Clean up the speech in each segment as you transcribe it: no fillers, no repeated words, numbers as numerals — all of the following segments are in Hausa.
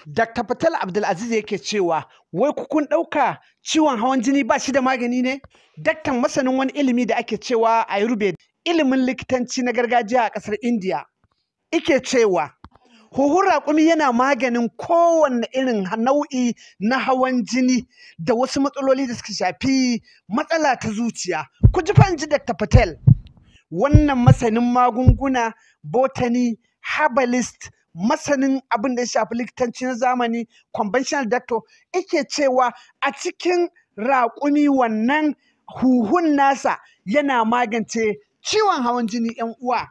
Dr. Patel Abdulaziz yake cewa wai ku kun ɗauka ciwon hawan jini ba shi da magani ne? Daktan masanin wani ilimi da ake cewa Ayurveda, ilimin likitanci na gargajiya a ƙasar India, yake cewa huhun raƙumi yana maganin kowanne irin nau'i na hawan jini da wasu matsaloli da suka shafi matsala ta zuciya. Ku ji fa in ji Dr. Patel. Wannan masanin magunguna, botany, herbalist, masanin abin da ya shafi likitanci na zamani, conventional doctor, yake cewa a cikin raƙumi wannan huhun nasa yana magance ciwon hawan jini, 'yan uwa.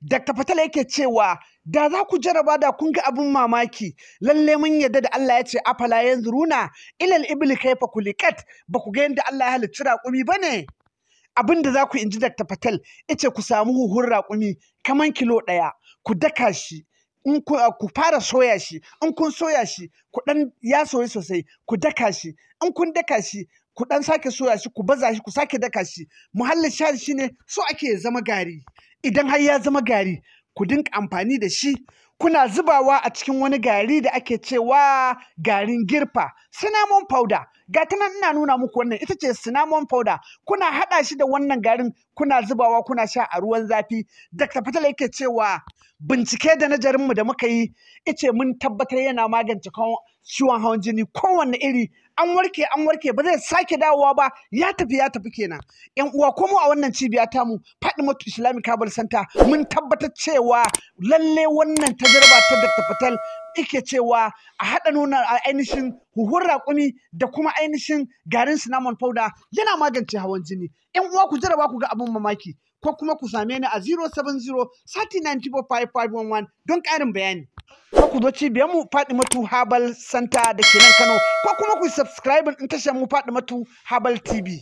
Dr. Patel yake cewa da za ku jaraba da kun ga abin mamaki. Lalle mun yarda da Allah ya ce afala yanzuruna ilal ibli kaifa kulikat, ba ku ga yadda Allah ya halicci raƙumi ba ne? Abin da za ku inji Dr. Patel yace ku samu huhun raƙumi kaman kilo 1, ku daka shi, in ku fara soya shi, in kun soya shi ku dan ya soyu sosai, ku daka shi, in kun daka shi ku dan sake soya shi, ku baza shi, ku sake daka shi. Muhallin shahid shine so ake zama gari. Idan har ya zama gari, ku dinga amfani da shi, kuna zubawa a cikin wani gari da ake cewa garin girfa, cinnamon powder. Ga ta nan ina nuna muku, wannan ita ce cinnamon powder. Kuna haɗa shi da wannan garin, kuna zubawa, kuna sha a ruwan zafi. Dr. Patel yake cewa bincike da nazarinmu da muka yi ice mun tabbatar yana magance ciwon hawan jini kowanne iri. An warke, an warke, ba zai sake dawowa ba, ya tafi, ya tafi kenan. Yan uwa, ko mu a wannan cibiya tamu, Fatimatu Islamic Herbal Center, mun tabbatar cewa lalle wannan tajriba ta Dr. Patel yake cewa a haɗa nuna a ainihin huhun raƙumi da kuma ainihin garin cinnamon powder yana magance hawan jini. Yan uwa, ku jarraba ku ga abin mamaki, ko kuma ku same ni a 070 30945511 don ƙarin bayani. Ko ku zo cibiyar mu Fatimatu Herbal Center da ke nan Kano, ko kuma ku subscribe ɗin tashar mu Fatimatu Herbal TV.